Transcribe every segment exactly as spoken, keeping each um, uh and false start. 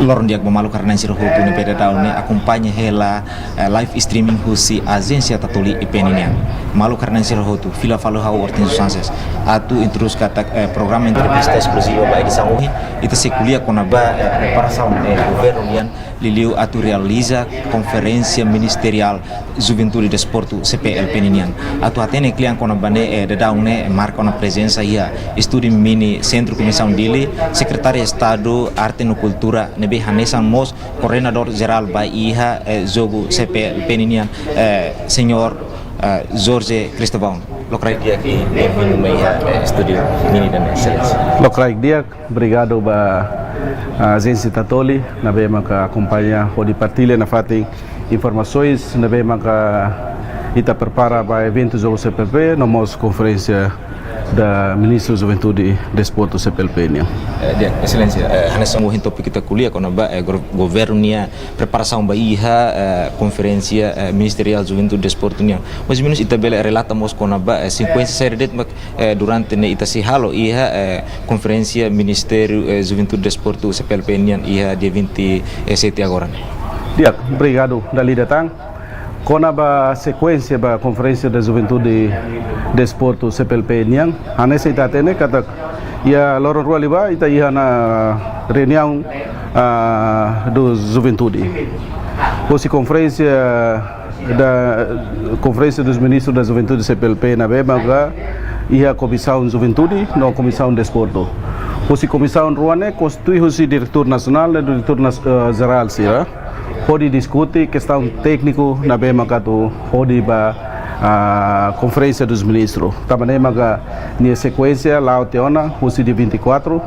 Loron di'ak ba maluk rona-na'in sira hotu ne'ebé daudaun ne'e akompaña hela, eh, live streaming husi Ajénsia Tatoli I P N nian. Maluk rona-na'in sira hotu, fila fali ha'u Hortensio Sanches atu introdús katak, eh, programa entrevista eskluziva ba edisaun ohin, ita sei ko'alia kona-ba, eh, preparasaun, eh, governu nian, liuliu atu realiza konferénsia ministeriál Juventude, Desportu, C P L P nian. Atu hatene kle'an kona-ba ne'e, eh, daudaun ne'e marka ona prezensa iha estúdiu mini Sentru Komisaun Dili, Sekretáriu Estadu Arte no Kultura, ne'ebé hanesan mós koordenadór jerál ba iha, eh, jogu C P L P nian, eh, señór, eh, Jorge Cristóvão. Lokraik di'ak i benvindu mai iha, eh, estúdiu mini ida-ne'e, Exelénsia. Lokraik di'ak, obrigadu ba, ah, Ajénsia Tatoli ne'ebé maka akompaña hodi partilla nafatin informasoens ne'ebé maka ita prepara ba eventu jogu C P L P, no mós konferénsia da Ministru Juventude, Desportu, C P L P nian. Eh, di'ak, Exelénsia, eh, hanesan ohin tópiku ita ko'alia kona-ba, eh, gov-, governu nia preparasaun ba iha, eh, konferénsia, eh, ministeriál Juventude, Desportu nian. Mais ou menus ita bele relata mós kona-ba, eh, sekuénsia saida de'it mak, eh, durante ne'e ita sei halo iha, eh, konferénsia Ministériu, eh, Juventude, Desportu, C P L P nian iha dia vinte e sete agora ne'e. Di'ak, obrigadu dala ida tan. Kona-ba sekuénsia ba Konferénsia da Juventude, Desportu, C P L P nian, hanesan ita hatene katak iha loron rua liubá ita iha ona reuniaun, ah, do juventude. Husi konferénsia da, Konferénsia dos Ministros da Juventude, C P L P, ne'ebé maka iha Komisaun Juventude no Komisaun Desportu. Husi komisaun rua ne'e konstitui husi diretór nasionál no diretór nas-, eh, jerál sira hodi diskute kestaun tékniku ne'ebé maka atu hodi ba, ah, Konferénsia dos Ministros. Tanba ne'e maka nia sekuénsia la'o tiha ona husi dia vinte e quatro,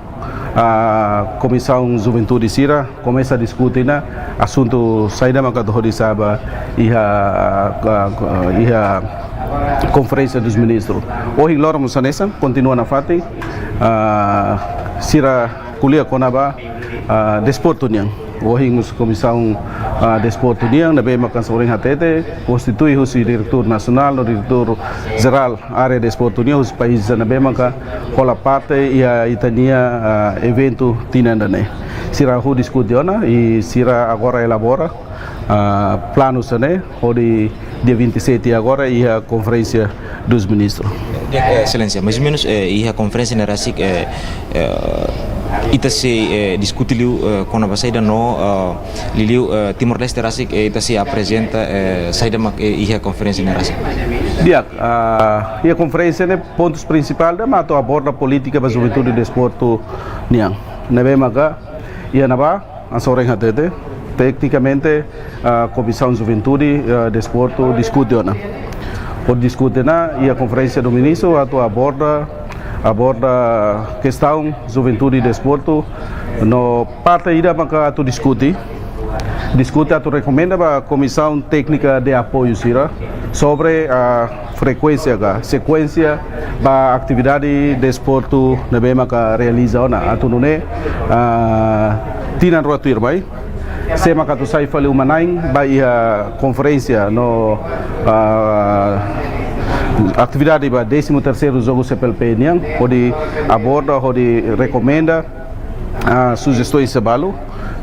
ah, Komisaun Juventude sira komesa diskute ona asuntu saida maka atu hodi sa'e ba iha, ah, ka-, ka-, iha Konferénsia dos Ministros. Ohin loron mós hanesan, kontinua nafatin, ah, sira ko'alia kona-ba, ah, desportu nian. Ohin mós Komisaun, ah, Desportu nian, ne'ebé maka hanesan ohin hatete, konstitui husi diretór nasionál no diretór jerál área desportu nian, husi país ne'ebé maka hola parte iha ita-nia, ah, eventu tinan ida-ne'e. Sira hahú diskute ona i sira agora elabora, ah, planu sira-ne'e hodi dia vinte e sete agora iha Konferénsia dos Ministros. Di'ak, eh, Exelénsia, mais ou menus, eh, iha konferénsia ne'e rasik, eh, eh, ita sei, eh, diskute liu, eh, kona-ba saida no, eh, liuliu, eh, Timor-Leste rasik, eh, ita sei aprezenta, eh, saida mak, eh, iha konferénsia ne'e rasik. Di'ak, ah, iha konferénsia ne'e pontus prinsipál ida mak atu aborda polítika ba juventude, desportu nian. Ne'ebé maka iha ne'ebá, hanesan ohin hatete, teknikamente, ah, Komisaun Juventude, ah, Desportu diskute ona. Hodi diskute ona iha Konferénsia dos Ministros atu aborda, aborda kestaun juventude, desportu, no parte ida maka atu diskute, diskute atu rekomenda ba Komisaun Téknika de Apoiu sira sobre, ah, frekuénsia ka sekuénsia ba atividade desportu ne'ebé maka realiza ona atu nune'e, ah, tinan rua tuirmai, sé maka atu sai fali uma-na'in ba iha konferénsia no, ah, atividade ba décimo terceiro jogu C P L P nian, hodi aborda, hodi rekomenda, ah, sujestaun sira balu,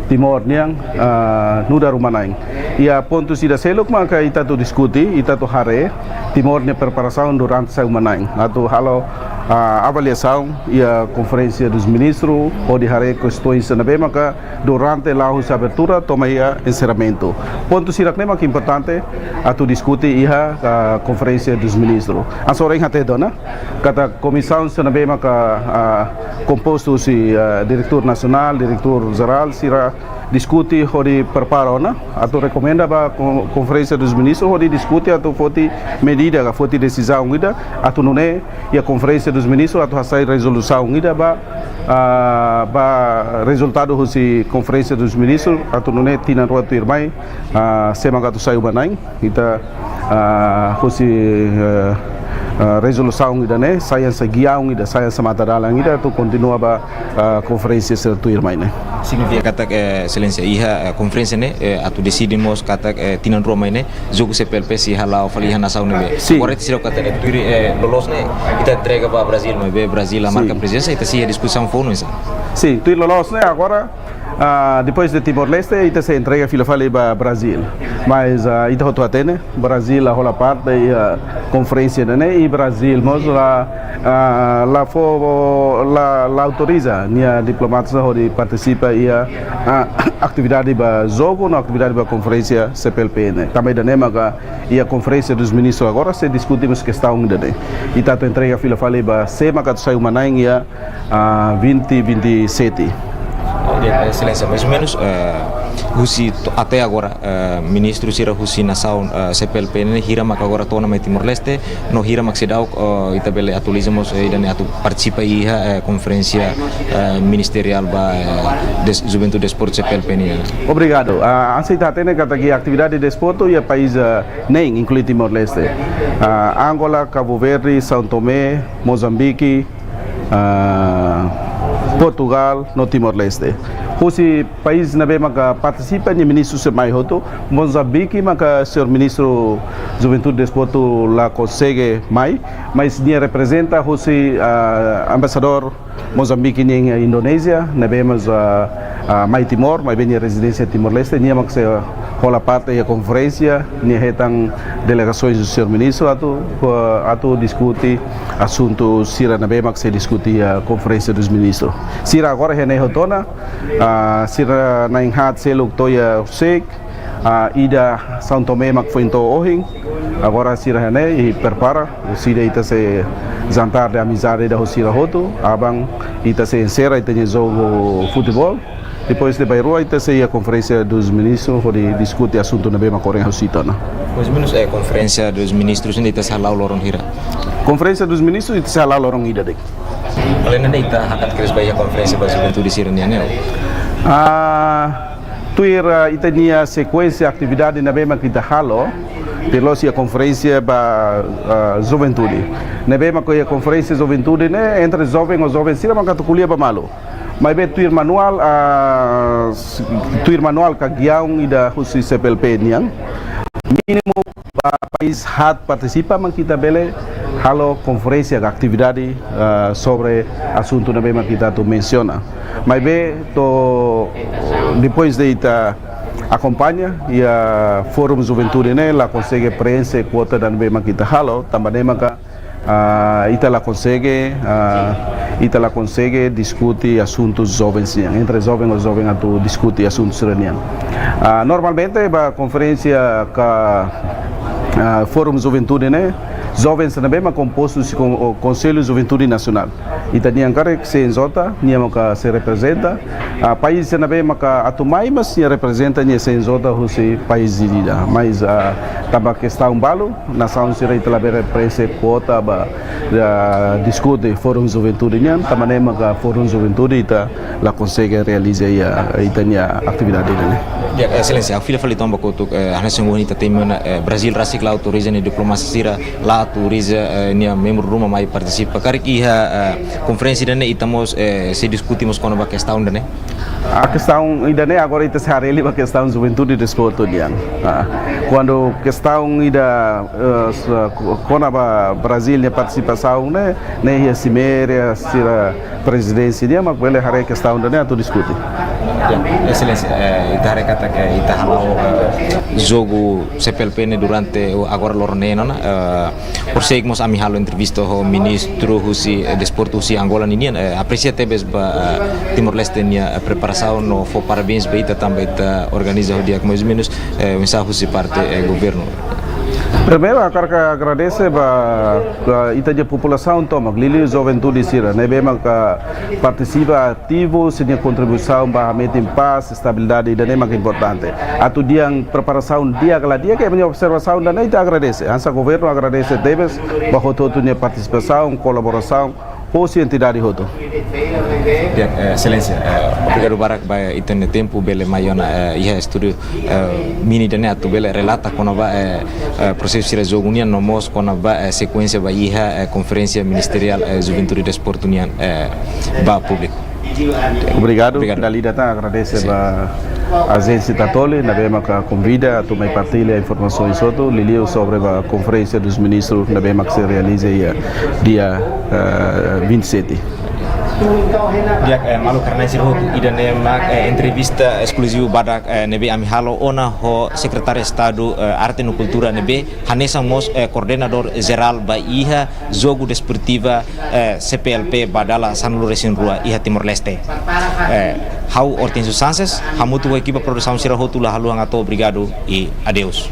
Timor nian, ah, nu'udar uma-na'in. Iha pontus ida seluk maka ita atu diskute, ita atu haree Timor nia preparasaun durante sai uma-na'in. Atu halo, ah, avaliasaun iha Konferénsia dos Ministros, hodi haree kestaun sira ne'ebé maka durante la'o husi abertura to'o mai iha enserramentu. Pontus sira-ne'e maka importante atu diskute iha, ah, Konferénsia dos Ministros. Hanesan ohin hatete ona, katak komisaun sira ne'ebé maka, ah, kompostu husi, ah, diretór nasionál, diretór jerál, sira diskute hodi prepara ona, atu rekomenda ba Kon-, Konferénsia dos Ministros hodi diskute atu foti medida ka foti desizaun ida, atu nune'e iha Konferénsia dos Ministros atu hasai rezolusaun ida ba, ah, ba rezultadu husi Konferénsia dos Ministros, atu nune'e tinan rua tuirmai, ah, sé maka atu sai uma-na'in, ita, ah, husi, eh, ah, rezolusaun ida-ne'e sai hanesan giaun ida, sai hanesan matadalan ida atu kontinua ba, ah, konferénsia sira tuirmai ne'e. Signifika katak, eh, Exelénsia, iha, eh, konferénsia ne'e, eh, atu deside mós katak, eh, tinan rua mai ne'e jogu C P L P sei hala'o fali iha nasaun ne'ebé. Sin. Agora ita seidauk hatene tuir, eh, loloos ne'e ita entrega ba Brazíl, maibé Brazíl la marka, sin, prezensa, ita sei iha diskusaun foun, sin. Sin, tuir loloos ne'e agora, Ah, depois de Timor-Leste, ita sei entrega fila fali ba Brazil. Mas, ah, ita hotu hatene, Brazil la hola parte iha konferénsia ne'e, i Brazil mós la, ah, la fó, la, la autoriza nia diplomata hodi partisipa iha, ah, atividade ba jogu, no atividade ba konferénsia C P L P ne'e. Tanba ida-ne'e maka iha konferénsia dos ministros agora sei diskute mós kestaun ida-ne'e. Ita atu entrega fila fali ba sé maka atu sai uma-na'in iha, ah, vinte vinte e sete. Ya, Exelénsia, mais ou menos, eh, husi to-, até agora, eh, ministru sira husi nasaun, eh, C P L P ne'e hira mak agora to'o ona mai Timor-Leste, no hira mak seidauk, eh, ita bele atualiza mós, eh, ida-ne'e atu partisipa iha, eh, konferénsia, eh, ministeriál ba, eh, des-, juventude, desportu C P L P ne'e. Obrigadu. Ah, hanesan ita hatene katak atividade desportu iha país, eh, neen, inklui Timor-Leste. Ah, Angola, Cabo Verde, São Tomé, Mozambique, ah, Portugal, no Timor-Leste. Husi país ne'ebé maka partisipa, nia ministru sei mai hotu. Mozambique maka señór ministru juventude desportu la konsege mai, mas nia reprezenta husi, ah, embaixadór Mozambique nian iha Indonézia, ne'ebé mós, ah, ah, mai Timor, maibé nia rezidénsia Timor-Leste, nia mak sei hola parte iha konferénsia, nia hetan delegasoens do señór ministru atu, ah, atu diskute asuntu sira ne'ebé mak sei diskute iha konferénsia dos ministros. Sira agora iha ne'e hotu ona, ah, sira na'in-haat seluk to'o iha horiseik, ah, ida São Tomé mak foin to'o ohin. Agora sira iha ne'e i prepara, orsida ita sei jantar de amizade ida ho sira hotu, aban ita sei enserra ita-nia jogu futeból. Depois de bainrua ita sei iha konferénsia dos ministros hodi diskute asuntu ne'ebé mak ohin ha'u sita ona. Mais ou menos, eh, konferénsia dos ministros ne'e ita sei hala'o loron hira? Konferénsia dos ministros ita sei hala'o loron ida de'it. Além de ita hakat kedas ba iha konferénsia ba juventude sira-nian ne'e? Ah, tuir, ah, ita-nia sekuénsia atividade ne'ebé mak ita halo, tuir loos iha konferénsia ba, ah, juventude. Ne'ebé mak iha konferénsia juventude ne'e, entre joven ho joven sira mak atu ko'alia ba malu. Maibé tuir manuál, ah, s-, tuir manuál ka giaun ida husi C P L P nian, mínimu ba país haat partisipa mak ita bele halo konferénsia ka atividade, ah, sobre asuntu ne'ebé mak ita atu mensiona. Maibé to'o depois de ita akompaña iha Fórum Juventude ne'e la konsege preenxe kuota ida ne'ebé mak ita halo, tanba ne'e maka, ah, ita la konsege, ah, ita la konsege diskute asuntu joven sira-nian, entre joven ho joven atu diskute asuntu sira-nian. Ah, normalmente ba konferénsia ka, ah, Fórum Juventude ne'e, joven sira ne'ebé mak kompostu husi kon-, o Konsellu Juventude Nasionál. Ita-nian karik C N J, nia maka sei reprezenta. Ah, país sira ne'ebé maka atu mai, mas nia reprezenta nia C N J husi país ida. Mas, ah, tanba kestaun balu, nasaun sira ita labele preenxe kuota ba, ah, diskute Fórum Juventude nian, tanba ne'e maka Fórum Juventude ita la konsege realiza iha ita-nia atividade ne'e. Ya, Exelénsia, ha'u fila fali tan ba kotuk, eh, hanesan ohin ita temi ona, eh, Brazil rasik la autoriza nia diplomata sira, la autoriza, eh, nia membru ruma mai partisipa. Karik iha, eh, konferénsia ida-ne'e ita mós, eh, sei diskute mós kona-ba kestaun ida-ne'e? Ah, kestaun ida-ne'e agora ita sei haree liu ba kestaun juventude desportu nian. Ah, kuandu kestaun ida, eh, s-, ko-, kona-ba Brazil nia partisipasaun ne'e, ne'e iha simeira sira prezidénsia nian mak bele haree kestaun ida-ne'e atu diskute. Ya, Exelénsia, eh, ita haree katak ita hala'o, eh, jogu C P L P ne'e durante, eh, agora loron ne'e ona, eh, horiseik mós ami halo entrevista ho ministru husi, eh, desportu husi Angola ninian, eh, apresia tebes ba, eh, Timor-Leste nia, eh, preparasaun no fó parabéns ba ita tanba ita organiza ho di'ak, mais ou menos, eh, oinsá husi parte, eh, governu? Primeiru, ha'u hakarak agradese ba, ba ita-nia populasaun tomak, liuliu juventude sira ne'ebé maka partisipa ativu, sira-nia kontribuisaun ba hametin pás, estabilidade, ida-ne'e mak importante. Atu dehan preparasaun di'ak ka la di'ak, ita-nia observasaun ida-ne'e ita agradese. Hanesan governu agradese tebes ba hotu-hotu nia partisipasaun, kolaborasaun, hosi entidade hotu. Ya, eh, Exelénsia, eh, obrigadu barak ba ita-nia tempu bele mai ona, eh, iha estúdiu, eh, mini ida-ne'e atu bele relata kona-ba, eh, eh, prosesu sira jogu nian no mós kona-ba, eh, sekuénsia ba iha, eh, konferénsia ministeriál, eh, juventude desportu nian, eh, ba públiku. Obrigadu. Obrigadu. Dala ida tan agradese ba ajénsia Tatoli ne'ebé maka konvida atu mai partilla informasaun hotu, liuliu sobre ba konferénsia dos ministros ne'ebé maka sei realiza iha dia, eh, vinte e sete. Di'ak, eh, maluk rona-na'in sira hotu, ida-ne'e mak, eh, entrevista eskluzivu badak, eh, ne'ebé ami halo ona ho Sekretáriu Estadu, eh, Arte no Kultura ne'ebé hanesan mós, eh, koordenadór jerál ba iha jogu desportiva, eh, C P L P ba dala sanulu-resin-rua iha Timor-Leste. Eh, ha'u Hortensio Sanches, hamutuk ho ekipa produsaun sira hotu la haluha hato'o obrigadu i adeus.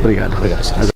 Obrigadu, obrigadu.